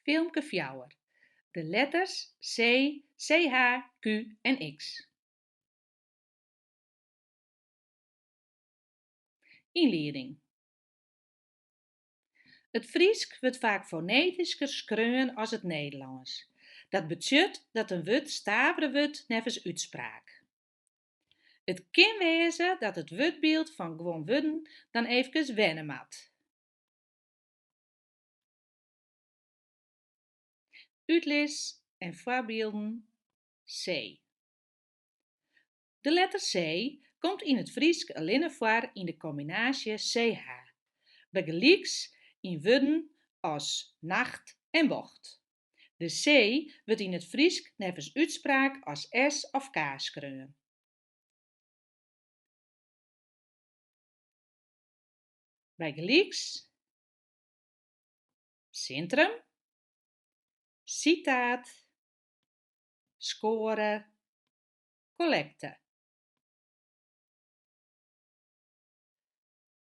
Filmke fjouwer. De letters C, CH, Q en X. Ynlieding. It Frysk wurdt faak fonetysker skreaun as it Nederlânsk. Dat betsjut dat in wurd stavere wurdt neffens útspraak. It kin wêze dat it wurdbyld fan guon wurden dan efkes wenne moat. Útlis en foarbylden C. De letter C komt yn it Frysk allinne foar yn de kombinaasje CH, bygelyks yn wurden as nacht en bocht. De C wurdt yn it Frysk neffens útspraak as S of K skreaun. Bygelyks, sintrum, sitaat, skoare, kollekte.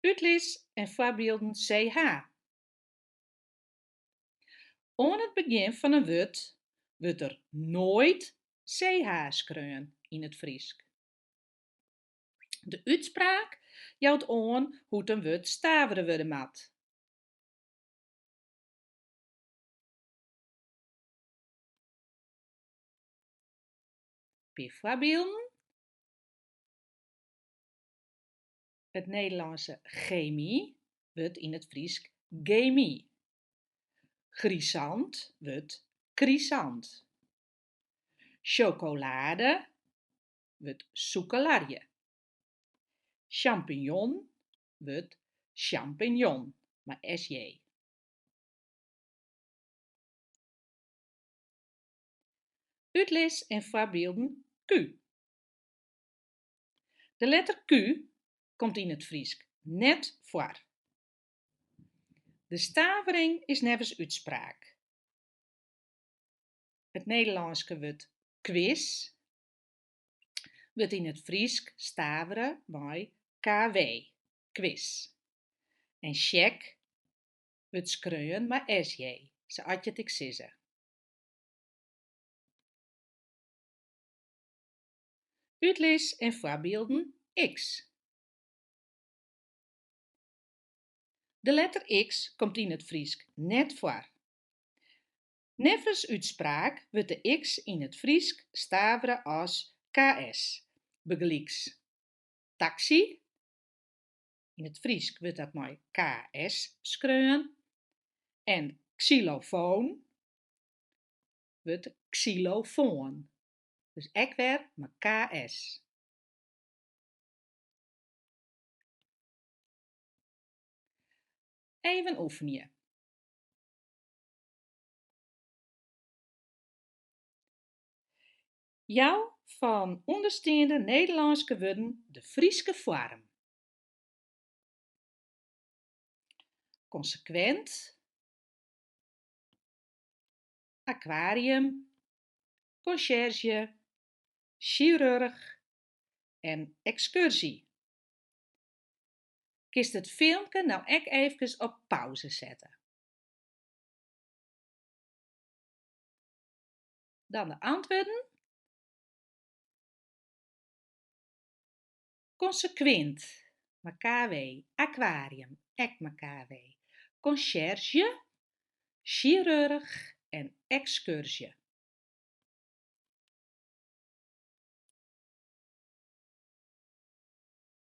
Útlis en foarbylden CH. Oan it begjin fan in wurd wurdt der noait CH skreaun yn it Frysk. De útspraak jout oan hoe't in wurd stavere wurde moat. Pear foarbylden. It Nederlânske chemy wurdt yn it Frysk gemy. Chrysant wurdt krisant. Sjokolade wurdt sûkelarje. Sjampinjon wurdt sjampinjon mei SJ. Útlis en foarbylden Q. De letter Q komt yn it Frysk net foar. De stavering is neffens útspraak. It Nederlânske wurd kwis wurdt yn it Frysk stavere mei KW, kwis. En sjek wurdt skreaun mei SJ, sa as je it ek sizze. Útlis en foarbylden X. De letter X komt yn it Frysk net foar. Neffens útspraak wurdt de X yn it Frysk stavere as KS, bygelyks taksy, yn it Frysk wurdt dat mei KS skreaun, en ksylofoan wurdt ksylofoan, dus ek wer mei KS. Even oefenje. Jou fan ûndersteande Nederlânske wurden de Fryske foarm. Konsekwint, akwarium, konsjerzje, sjirurch en ekskurzje. Kinst it filmke no ek efkes op pauze sette. Dan de antwurden. Konsekwint, mei KW, akwarium, ek mei KW, konsjerzje, sjirurch en ekskurzje.